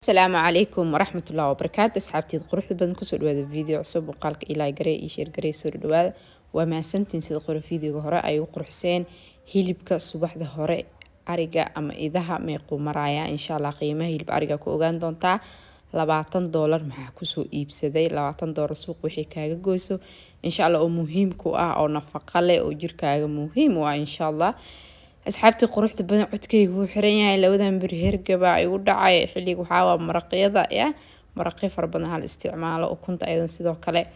Asalaamu calaykum waraxmatullahi wabarakaatu. Asxaabteed quruxda badan, kusoo dhawaada video cusub. Muuqaalka ilaa garey iyo share garey, soo dhawaada. Waa mahadsantiin sida qore videoga hore ay u qurxiseen. Hilibka subaxda hore ariga ama idaha meequu marayaa? Insha Allah qiimaha hilib ariga ku ogaan doontaa. $20 maxaa kusoo iibsaday? $20 suuq wixii kaaga goyso, insha Allah, oo muhiim ku ah oo nafaqa leh oo jirkaaga muhiim u ah, insha Allah. Asxaabtii quruxda badan, codkaygu wuu xiran yahay. Labadan beri hergaba igu dhacay. Xilliga waxaa maraqyada ya maraqyo fara badan hal isticmaalo, ukunta ayadan sidoo kale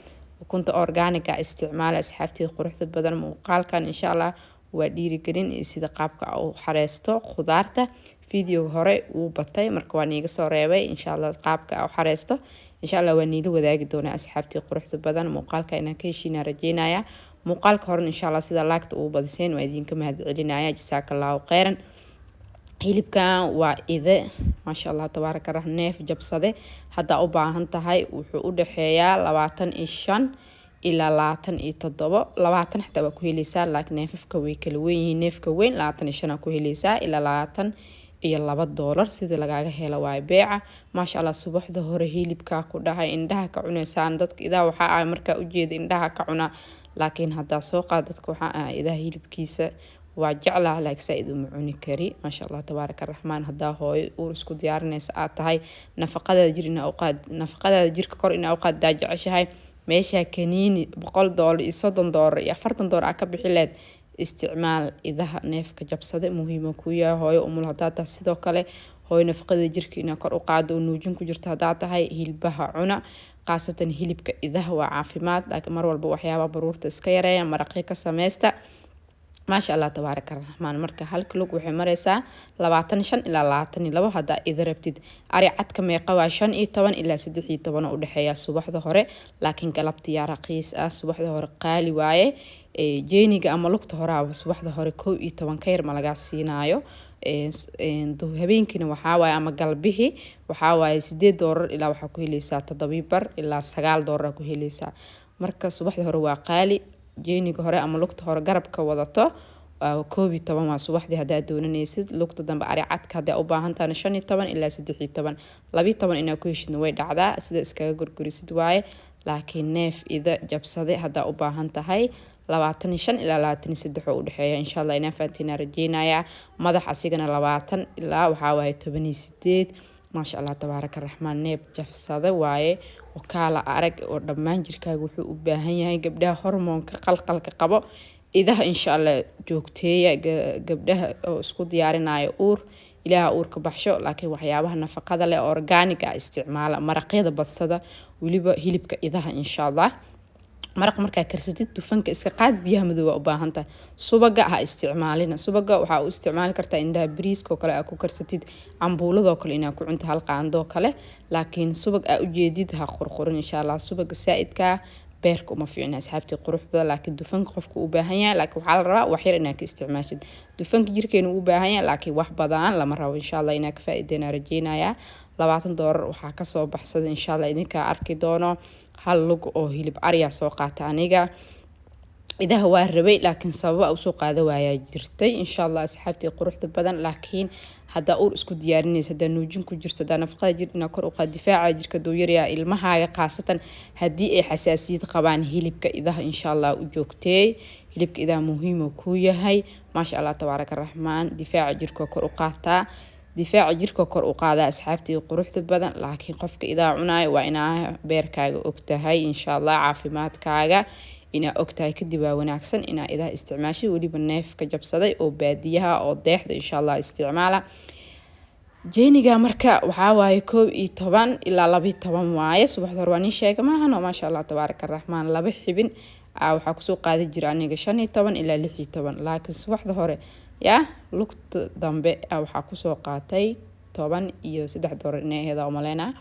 ukunta organiga isticmaala. Asxaabtii quruxda badan, muuqaalkan insha Allah waa dhiirigelin iyo sida qaabka u xareysto khudaarta. Videoga hore wuu batay, marka waa niiga soo reebay. Insha Allah qaabka u xareysto insha Allah waa niila wadaagi doonaa. Asxaabtii quruxda badan, muuqaalka inaan ka heshiinaa rajeynaya. Muuqaalka horen insha Allah sida laagta ugu badiseen waa idinka mahad celinaya, jasaaka allahu kheyran. Hilibkan waa ide, maasha Allah tabaaraka rah. Neef jabsade haddaa u baahan tahay wuxuu u dhexeeyaa 25 ilaa 27, 20 xataa waa ku heleysaa, laakiin neefafka way kala weyn yihiin. Neefka weyn 25 aa ku heleysaa ilaa $22 sidii lagaaga helo waayo beeca. Maasha Allah, subaxda hore hilibkaa ku dhahay indhaha ka cuneysaan. Dadka idaha waxaa ah markaa ujeeda indhaha ka cunaa, laakiin haddaa soo qaad dadka waxaa ah idaha hilibkiisa waa jeclaa, laakiin saa-id uma cuni kari. Maasha Allah tabaaraka raxmaan. Haddaa hooyo uur isku diyaarinaysa aad tahay, nafaqadaada jir inaa uqaad, nafaqadaada jirka kor inaa uqaaddaa jeceshahay, meeshaa kaniini $100 iyo $30 iyo $40 aa ka bixi leed, isticmaal idaha. Neefka jabsade muhiima kuu yahay. Hooyo umul hadaa tahay, sidoo kale hooyo nafaqada jirka inaa kor u qaado oo nuujin ku jirto haddaa tahay, hilbaha cuna, khaasatan hilibka idaha waa caafimaad. Laakiin mar walba waxyaabaa baruurta iska yareeya, maraqyo ka sameysta. Maasha Allah tabaaraka raxmaan. Marka halka lug waxay mareysaa 25 ilaa 22 haddaa ida rabtid. Ari cadka meeqa waa? 15 ilaa 13 u dhexeeya subaxda hore, laakiin galabtiyaa raqiis ah. Subaxda hore qaali waaye. Jeeniga ama lugta horaaba subaxda hore 11 ka yar ma lagaa siinaayo. Habeenkiina waxaa waaye ama galbihii waxaa waaye $8 ilaa waxaa ku heleysaa 7.5 ilaa $9 ku heleysaa. Marka subaxda hore waa qaali. Jeeniga hore ama lugta hore garabka wadato 11 waa subaxdii haddaa doonanaysid. Lugta dambe ari cadka haddaa u baahantaana 15 ilaa 13, 12 inaa ku heshidna way dhacdaa, sida iskaga gurgurisid waaye. Laakiin neef ida jabsade haddaa u baahan tahay 25 ilaa 23 oo udhexeeya. Insha Allah inaa fahantiinaa rajeynayaa. Madax asigana 20 ilaa waxaa waaye 18. Maasha Allah tabaaraka raxmaan. Neef jabsade waaye oo kaala arag oo dhammaan jirkaaga wuxuu u baahan yahay. Gabdhaha hormoonka qalqalka qabo idaha insha Allah joogteeya. Gabdhaha oo isku diyaarinaya uur, Ilaaha uurka baxsho, laakiin waxyaabaha nafaqada leh organiga isticmaala, maraqyada badsada, weliba hilibka idaha insha Allah. Maraq markaa karsatid dufanka iska qaad, biyaha madow waa u baahantahay. Subaga ha isticmaalina. Subaga waxaa u isticmaali kartaa indaha bariiskoo kale aa ku karsatid, cambuuladoo kale inaa ku cunto hal qaandoo kale, laakiin subag aa ujeedid ha qurqurin insha Allah. Subaga saa-idkaa beerka uma fiicna, asxaabtii qurux badan, laakiin dufanka qofka u baahan yahay, laakiin waxaa la rabaa wax yar inaa ka isticmaashid. Dufanka jirkeena u baahan yahay, laakiin wax badan lama rabo. Insha Allah inaa ka faa-iideena rajeynayaa. $20 waxaa kasoo baxsada insha Allah idinkaa arki doono. Hal lug oo hilib ariya soo qaata. Aniga idaha waa rabay, laakiin sababa usoo qaada waayaa jirtay insha Allah, asxaabtii quruxda badan. Laakiin haddaa uur isku diyaarinaysa, haddaa nuujin ku jirto, haddaa nafaqada jir inaa kor u qaad, difaaca jirka duu yaryaa, ilmahaaga khaasatan haddii ay xasaasiyad qabaan, hilibka idaha insha Allah u joogteey. Hilibka idaha muhiim kuu yahay. Maasha Allah tabaaraka raxmaan. Difaaca jirka kor u qaataa, difaaca jirka kor u qaadaa, asxaabtii quruxda badan. Laakiin qofka idaha cunayo waa inaa beerkaaga ogtahay insha Allah, caafimaadkaaga inaa ogtahay kadib waa wanaagsan inaa idaha isticmaashay, weliba neefka jabsaday oo baadiyaha oo deexda insha Allah isticmaala. Jeeniga marka waxaa waaye 11 ilaa 12 waaye subaxda hore. Waa nin sheega maahano. Maasha Allah tabaaraka raxmaan. Laba xibin waxaa kusoo qaadi jira aniga 15 ilaa 16, laakiin subaxda hore yaa lugta dambe waxaa kusoo qaatay $13 inay aheeda umaleynaa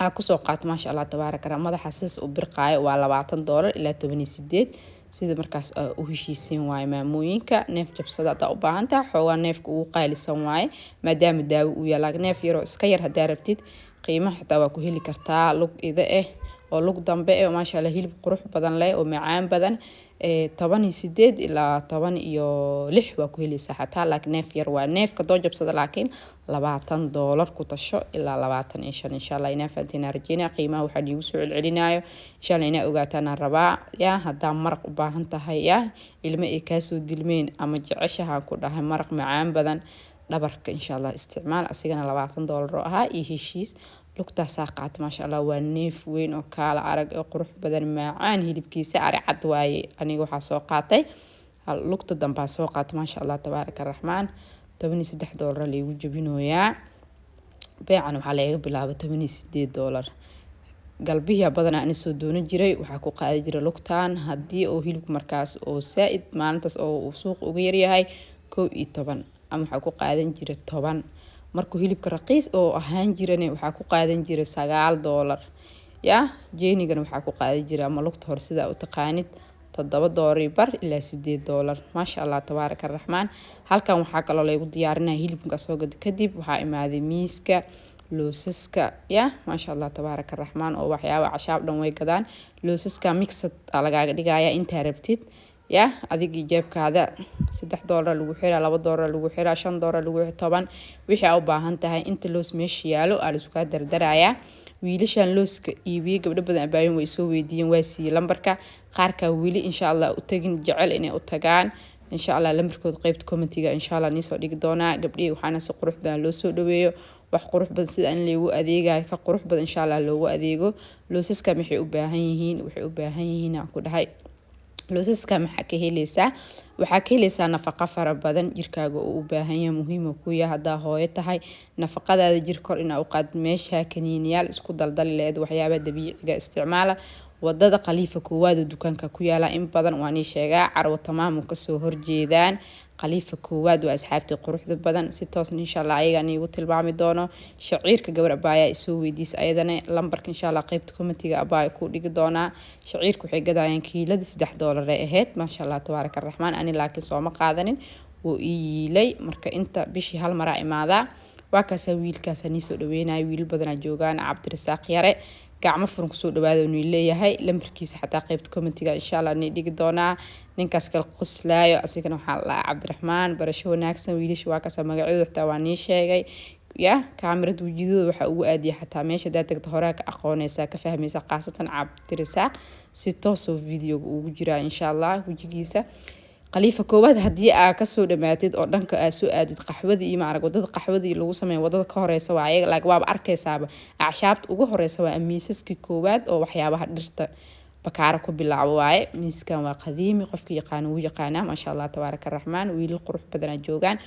aa kusoo qaato. Maasha Allah tabaaraka raxmaan. Madaxa sidaas u birqaayo waa $20 ilaa 18, sida markaas u heshiisiin waaye maamooyinka. Neef jabsada haddaa u baahantaha, xoogaa neefka ugu qaalisan waaye maadaama daawo uu yahay, laakiin neef yaroo iska yar haddaa rabtid qiimaha xitaa waa ku heli kartaa. Lug ida ah oo lug dambe eh, maasha Allah, hilib qurux badan leh oo macaan badan. 18 ilaa 16 waa ku heleysaa xataa, laakiin neef yar waa neefka doo jabsada, laakiin $20 ku tasho ilaa 25. Insha Allah inaa fahanteen rajeynaya. Qiimaha waxaa niigu soo celcelinayo, insha Allah inaa ogaataan rabaa. Yaa haddaa maraq u baahan tahay, yaa ilmo ay kaasoo dilmeen ama jeceshaha ku dhahay maraq macaan badan, dhabarka insha Allah isticmaal. Asigana $20 oo ahaa iyo heshiis. Lugtaasaa qaata, maasha Allah, waa neef weyn oo kaala arag oo qurux badan, macaan hilibkiisa, ari cad waaye. Aniga waxaa soo qaatay lugta dambaa soo qaata, maasha Allah tabaaraka raxmaan. $13 laygu jabinooyaa. Beecan waxaa laga bilaabay $18. Galbihiia badanaa ani soo doonan jiray, waxaa ku qaadi jiray lugtaan. Haddii oo hilibka markaas oo saa-id maalintaas oo uu suuq uga yaryahay, 11 ama waxaa ku qaadan jiray 10. Markuu hilibka raqiis oo ahaan jirane, waxaa ku qaadan jiray $9. Yaa jeenigana waxaa ku qaadan jiray, ama lugta hore sidaa u taqaanid, $7.50 ilaa $8. Maasha Allah tabaaraka raxmaan. Halkan waxaa kaloo laygu diyaarinaya hilibka soo gada kadib. Waxaa imaaday miiska loosaska. Ya maasha Allah tabaaraka raxmaan, oo waxyaaba cashaab dhan way gadaan. Loosaska mixed aa lagaaga dhigaya intaa rabtid, ya adigii jeebkaada. $3 lagu xiraa, $2 lagu xiraa, $5 lagu xiraa, 10, wixii aa u baahan tahay. Inta loos meesha yaalo aa laisku dardarayaa. Wiilashan looska iibiyey, gabdho badan abaayin way soo weydiiyeen, waa siiyey lambarka. Qaarkaa weli insha Allah u tagin, jecel inay u tagaan, insha Allah lambarkooda qeybta commentiga insha Allah niisoo dhigi doonaa. Gabdhihii waxaana si qurux badan loo soo dhaweeyo, wax qurux badan sida in loogu adeegayo ka qurux badan insha Allah loogu adeego. Loosaska maxay u baahan yihiin? Waxay u baahan yihiin aan ku dhahay, loosaska maxaa ka heleysaa? Waxaa ka heleysaa nafaqo fara badan jirkaaga uu u baahan yahay, muhiima ku yahay haddaa hooyo tahay, nafaqadaada jir kor inaa u qaadid. Meesha kaniiniyaal isku daldali laheyd, waxyaabaha dabiiciga isticmaala. Wadada Khaliifa koowaad oo dukaanka ku yaala, in badan waa nii sheegaa, Carwo Tamaamu kasoo horjeedaan. Khaliifa koowaad waa, asxaabtii quruxda badan. Si toosna insha Allah ayagaa niigu tilmaami doono. Shaciirka gabar abaayaa isoo weydiisa, ayadana lambarka insha Allah qeybta commentiga abaaya ku dhigi doonaa. Shaciirka waxay gadayaan kiilada $3 ay ahayd, maasha Allah tabaaraka raxmaan. Ani laakiin sooma qaadanin, wuu ii yiilay. Marka inta bishii hal maraa imaadaa. Waa kaasaa wiilkaasa nii soo dhaweynaya, wiilal badanaa joogaan. Cabdirasaaq Yare gacmo furan kusoo dhawaada nuu leeyahay. Lambarkiisa xataa qeybta commentiga insha Allah nii dhigi doonaa. Ninkaas kale qoslaayo asigana waxaa la dhahaa Cabdiraxmaan. Barasho wanaagsan. Wiilasha waa kaasa, magacyadooda xitaa waa nii sheegay. Ya kaamirad wejiyadooda waxaa ugu aadiya, xataa meesha hadaa tagta horaa ka aqooneysaa, ka fahmeysaa, khaasatan Cabdirasaaq si toosoo videoga ugu jiraa insha Allah wejigiisa. Khaliifa koowaad haddii aa kasoo dhamaatid oo dhanka aa soo aadid qaxwadii iyo maarag wadada qaxwadii lagu sameeyo, wadada ka horeysa waa ayaga, laakiin waaba arkaysaaba acshaabta ugu horeysa waa miisaskii koowaad oo waxyaabaha dhirta bakaara ku bilaabo waaye. Miiskan waa qadiimi, qofka yaqaana wuu yaqaanaa, maasha Allah tabaaraka raxmaan. Wiilal qurux badanaa joogaan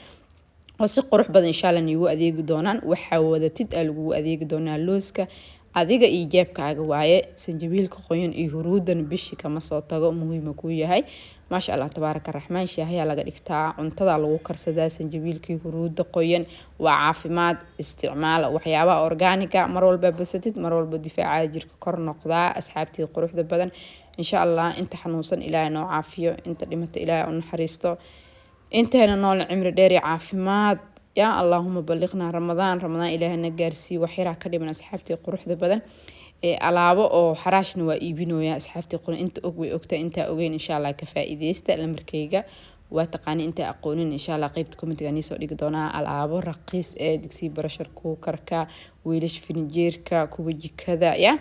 oo si qurux badan insha Allah niigu adeegi doonaan. Waxaa wadatid aa lagugu adeegi doonaa. Looska adiga iyo jeebkaaga waaye. Sanjabiilka qoyan iyo huruudan bishi kama soo tago, muhiima kuu yahay, maasha Allah tabaaraka raxmaan. Shaahayaa laga dhigtaa, cuntada lagu karsadaa. Sanjabiilkii huruuda qoyan waa caafimaad, isticmaala waxyaabaha organiga. Mar walba basatid, mar walba difaaca jirka kor noqdaa. Asxaabtii quruxda badan, insha Allah inta xanuunsan Ilaahay noo caafiyo, inta dhimata Ilaahay u naxariisto, inteena nool cimri dheer iyo caafimaad. Yaa Allaahuma balliqnaa Ramadaan, Ramadaan Ilaahay na gaarsiiyo. Waxyaraa ka dhiman, asxaabtii quruxda badan, ee alaabo oo xaraashna waa iibinooyaa. Asxaabtii qurux, inta og way ogtaa, intaa ogeyn insha Allah ka faa'iideysta. Lambarkayga waa taqaani, intaa aqoonin insha Allah qeybta commentiga niisoo dhigi doonaa. Alaabo raqiis ee digsiga barashar kuukarka, wiilasha firinjeerka, kuwa jikada, ya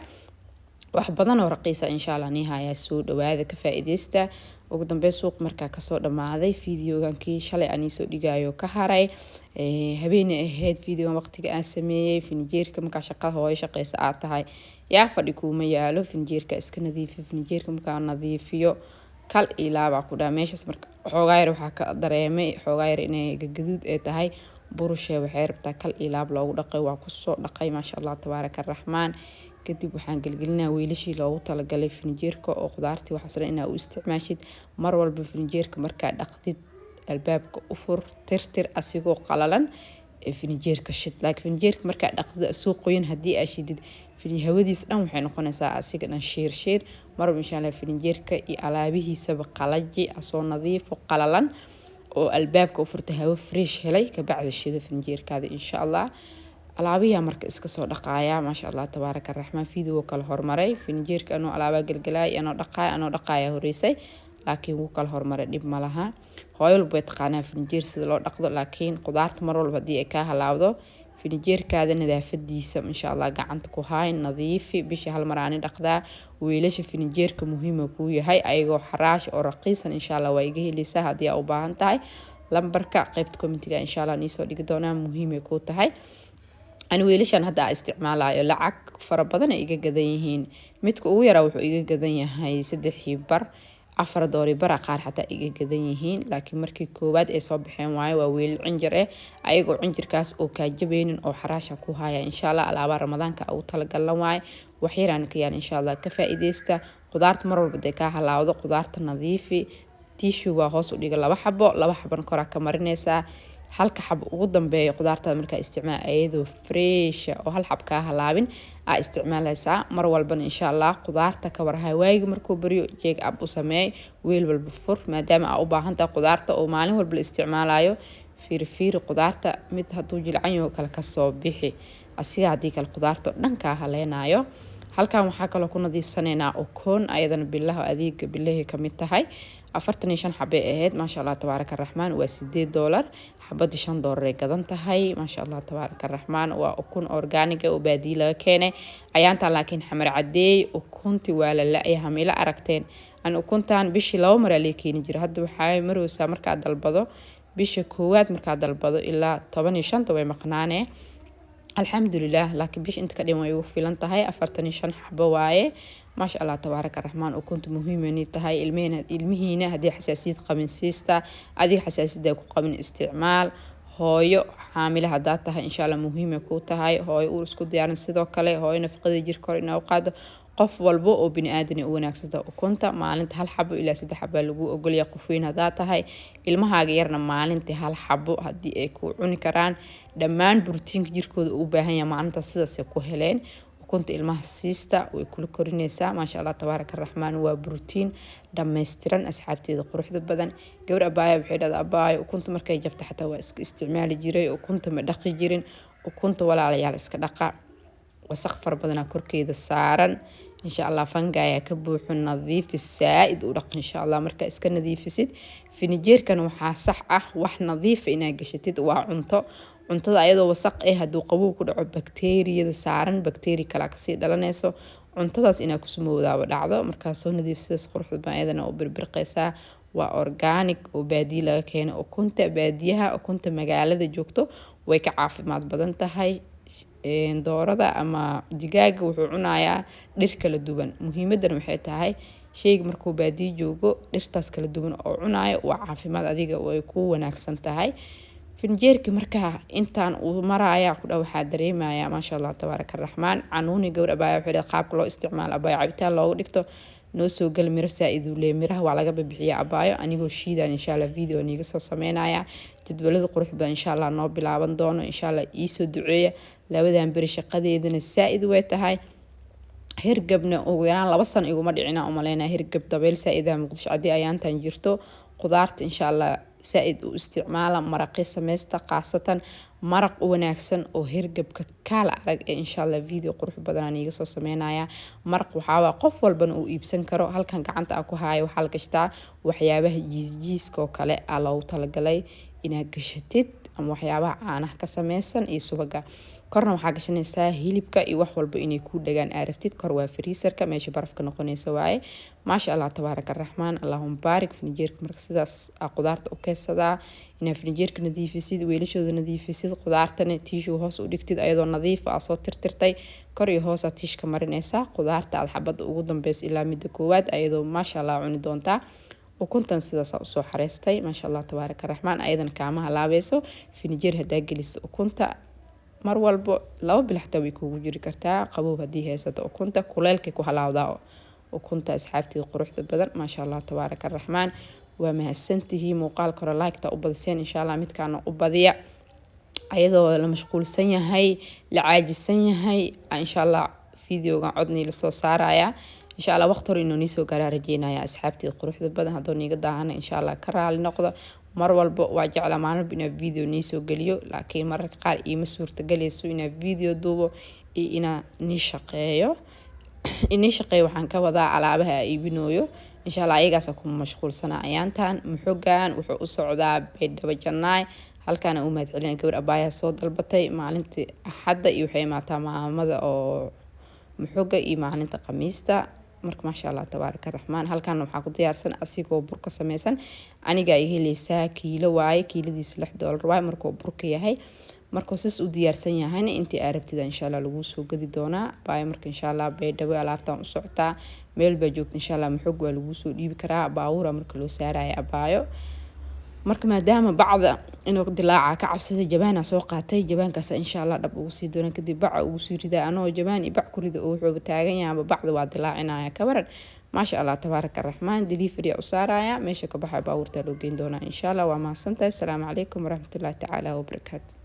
wax badan oo raqiisa insha Allah nii hayaa. Soo dhawaada, ka faa'iideysta. Ugu dambeyn suuq markaa kasoo dhamaaday, videogankii shalay aan iisoo dhigayo ka haray, habeenay ahayd videogan waqtiga aan sameeyey. Firinjeerka markaa shaqada hooyo shaqeysa aad tahay, yaa fadhi kuuma yaalo. Firinjeerka iska nadiifiyo. Firinjeerka markaa nadiifiyo, kal ilaabaa ku dhaha meeshaas. Marka xoogaa yar waxaa ka dareemay xoogaa yar inay gagaduud ay tahay. Burushee waxay rabtaa kal ilaab loogu dhaqay, waa kusoo dhaqay, maasha Allah tabaaraka raxmaan. Kadib waxaan gelgelinaa weelashii loogu talagalay firinjeerka oo qudaartii waxaas dhan inaa u isticmaashid. Mar walba firinjeerka markaa dhaqdid, albaabka u fur, tirtir asigoo qalalan firinjeerka shid. Laakiin firinjeerka markaa dhaqdid asoo qoyan haddii aa shidid, hawadiis dhan waxay noqonaysaa asiga dhan shiir shiir. Marwalba insha Allah firinjeerka iyo alaabihiisaba qalaji asoo nadiifo qalalan oo albaabka u furta, hawo fresh helay, kabacdi shida firinjeerkaada insha Allah. Alaabiyaa marka iska soo dhaqaaya, maasha Allah tabaaraka raxmaan. Video kala hormaray, firinjeerka anoo alaabaa gelgelaay, anoo dhaqaaya horeysay. Laakiin wuu kala hormaray, dhib ma laha. Hooyo walba way taqaanaa firinjeer sida loo dhaqdo, laakiin qudaarta mar walba haddii ay kaa halaawdo, firinjeerkaada nadaafadiisa insha Allah gacanta ku haay, nadiifi. Bishii hal mar aani dhaqdaa. Weelasha firinjeerka muhiima kuu yahay, ayagoo xaraash oo raqiisan insha Allah waa iga heleysaa. Haddii aa u baahan tahay, lambarka qeybta commentiga insha Allah niisoo dhigi doonaa. Muhiimay kuu tahay. Ani weelashan hadda aa isticmaalayo lacag fara badan ay iga gadan yihiin. Midka ugu yaraa wuxuu iga gadan yahay 3.5, 4 doori bara qaar xataa iga gadan yihiin. Laakiin markii koowaad ay soo baxeen waayo, waa weelal cinjir eh, ayagoo cinjirkaas oo kaajabeynin oo xaraasha ku haya. Insha Allah alaabaa Ramadaanka ugu talagalan waaye, waxyaraan ka yaan, insha Allah ka faa-iideysta. Qudaarta mar walba dee kaa halaawdo, qudaarta nadiifi. Tissue waa hoos u dhiga, laba xabo, laba xabona koraa ka marineysaa. Halka xab ugu dambeeya qudaartaada markaa isticmaal, ayadoo fresh oo hal xab kaa halaabin aa isticmaaleysaa mar walbana. Insha Allah qudaarta ka warhay, waayigi markuu baryo check up u sameey, weel walba fur, maadaama aa u baahan tahay qudaarta oo maalin walba la isticmaalayo. Fiiri fiiri qudaarta, mid hadduu jilcan yaho kale kasoo bixi asiga, haddii kale qudaarta oo dhan kaa haleynayo. Halkan waxaa kaloo ku nadiifsanaynaa ukun, ayadana bilaha adeega bilahii kamid tahay. 45 xabay ahayd, maasha Allah tabaaraka raxmaan. Waa $8 xabadii, $5 ay gadan tahay, maasha Allah tabaaraka raxmaan. Waa ukun organic oo baadiye laga keenay ayaantan, laakiin Xamar Cadeey ukunti waa la la-ay. Hamila aragteen an ukuntan bishii laba maraa lee keeni jira. Hadda waxaa mareysaa markaa dalbado, bisha koowaad markaa dalbado ilaa 15-ta way maqnaanee, alxamdulilah. Laakiin bish inta ka dhiman way ugu filan tahay. 45 xabo waaye, maasha Allah tabaaraka raxmaan. Ukunta muhiimani tahay. Ilmihina, ilmihiina haddii xasaasiyad qabin siista, adiga xasaasiyadda ku qabin isticmaal. Hooyo xaamile haddaa tahay, insha Allah muhiimay kuu tahay. Hooyo uur isku diyaarin sidoo kale, hooyo nafaqada jirka hor inaa u qaado, qof walba oo bini aadan u wanaagsanta ukunta. Maalinta hal xabo ilaa saddex xabaa lagu ogolyahay qof weyn haddaa tahay. Ilmahaaga yarna maalintii hal xabo haddii ay ku cuni karaan, dhammaan borotiinka jirkooda uu baahan yahay maalinta sidaasay ku heleen. Ukunta ilmaha siista, way kula korineysaa, maasha Allah tabaaraka raxmaan. Waa borotiin dhammaystiran. Asxaabteeda quruxda badan, gabar abaaya waxay dhahda: "Abaayo, ukunta markay jabta xataa waa iska isticmaali jiray, ukunta ma dhaqi jirin." Ukunta, walaalayaal, iska dhaqa. Wasaq fara badanaa korkeeda saaran, insha Allah fungi ayaa ka buuxo. Nadiifi, saa-id u dhaq insha Allah. Markaa iska nadiifisid finijeerkan, waxaa sax ah wax nadiifa inaad gashatid. Waa cunto. Cuntada ayadoo wasaq eh hadduu qabow ku dhaco, bakteeriyada saaran bakteeri kalaa kasii dhalanayso, cuntadaas inaa kusumowdaaba dhacdo. Markaa soo nadiifsidaas quruxda badan ayadana u birbirqeysaa. Waa organic oo baadiye laga keeno. Ukunta baadiyaha ukunta magaalada joogto way ka caafimaad badan tahay. Doorada ama digaaga wuxuu cunayaa dhir kala duwan. Muhiimadan waxay tahay, sheyga markuu baadiye joogo dhirtaas kala duwan oo cunayo waa caafimaad, adiga way ku wanaagsan tahay. Finjeerka markaa intaan uu maraya ku dha, waxaa dareemaya, maasha Allah tabaaraka raxmaan, canuuni. Gawar abaaya waxay dhahay: "Qaabka loo isticmaalo abaayo, cabitaan loogu dhigto noo soo gal, miro saa-id uu leeyahay." Miraha waa laga bibixiya abaayo, anigoo shiidan insha Allah video niiga soo sameynaya. Jadwalada qurux badan insha Allah noo bilaaban doono. Insha Allah iisoo duceeya. Labadan beri shaqadeedana saa-id way tahay. Hergabna ugu yaraan 2 sano iguma dhicina umaleynaya hergab. Dabeyl saa-idaha Muqdisho haddii ayaantan jirto. Qudaarta insha Allah saa-id u isticmaala, maraqi sameysta, khaasatan maraq u wanaagsan oo hergabka kaala arag ee. Insha Allah video qurux badan iiga soo sameynaya. Maraq waxaawaa qof walbana uu iibsan karo. Halkan gacanta a ku haayo waxaa la gashtaa waxyaabaha jiisjiiska oo kale aa loogu talagalay inaad gashatid, ama waxyaabaha caanaha ka sameysan iyo subaga. Korna waxaa gashanaysaa hilibka iyo wax walba inay ku dhagaan aa rabtid. Kor waa freezerka, meesha barafka noqonaysa waaye. Maasha Allah tabaaraka raxmaan, allahuma baarik. Finijeerka marka sidaas aa qudaarta u keydsadaa. Inaad finijeerka nadiifisid, weelashooda nadiifisid, qudaartana tissue hoos u dhigtid, ayadoo nadiif aa soo tirtirtay, kor iyo hoosaa tissue-ka marinaysaa. Qudaarta aad xabada ugu dambeysa ilaa midda koowaad ayadoo maasha Allah cuni doontaa. Ukuntan sidaasaa usoo xareystay, maasha Allah tabaaraka raxmaan. Ayadana kaama halaabeyso. Finijeer hadaa gelisa ukunta mar walbo, 2 bil xataa way kuugu jiri kartaa qabow haddii haysato. Ukunta kuleelkay ku halaawdaa ukunta. Asxaabteeda quruxda badan, maasha Allah tabaaraka raxmaan, waa mahadsantihiin. Muuqaalka hore like-ta u badiseen, insha Allah midkaana u badiya. Ayadoo la mashquulsan yahay, la caajisan yahay, insha Allah videogan codnii lasoo saaraya. Insha Allah waqti hore inuu niisoo gaaraa rajeynaya. Asxaabteeda quruxda badan, haddoo niiga daahana insha Allah ka raali noqdo. Mar walba waa jeclaa maalin walba inaa video niisoo geliyo, laakiin mararka qaar iima suurtagelayso inaa video duubo iyo inaa nii shaqeeyo. Inii shaqeeyo waxaan ka wadaa alaabaha aa iibinooyo. Insha Allah ayagaasa ku mashquulsana ayaantan. Muxogan wuxuu u socdaa Baydhabo Jannaay. Halkaana u mahad celina gabar abaayaa soo dalbatay maalintii Axadda iyo waxay imaataa maamada oo muxoga iyo maalinta Khamiista. Marka maasha Allah, tabaaraka raxmaan. Halkan waxaa ku diyaarsan asigoo burka sameysan. Aniga ay heleysaa kiilo waaye, kiiladiisa $6 waaye markuu burka yahay. Markuu sis u diyaarsan yahayna, intii aa rabtida insha Allah laguu soo gadi doonaa, abaayo. Marka insha Allah Baydhabo alaabtan u socotaa. Meel baa joogta, insha Allah muxog waa laguu soo dhiibi karaa baabuura marka loo saaraya, abaayo. Marka maadaama bacda inuu dilaaca ka cabsaday, jabaana soo qaatay. Jabaankaas insha Allah dhab ugu sii doona, kadib baca ugu sii ridaa. Anoo jabaan iyo bac ku rida oo wuxuuba taagan yahay, bacda waa dilaacinaya. Ka waran? Maasha Allah, tabaaraka raxmaan. Delivery u saaraya, meesha ka baxay baabuurta loo geyn doonaa insha Allah. Waa mahadsantahay. Asalaamu calaykum waraxmatullahi tacaala wabarakaatu.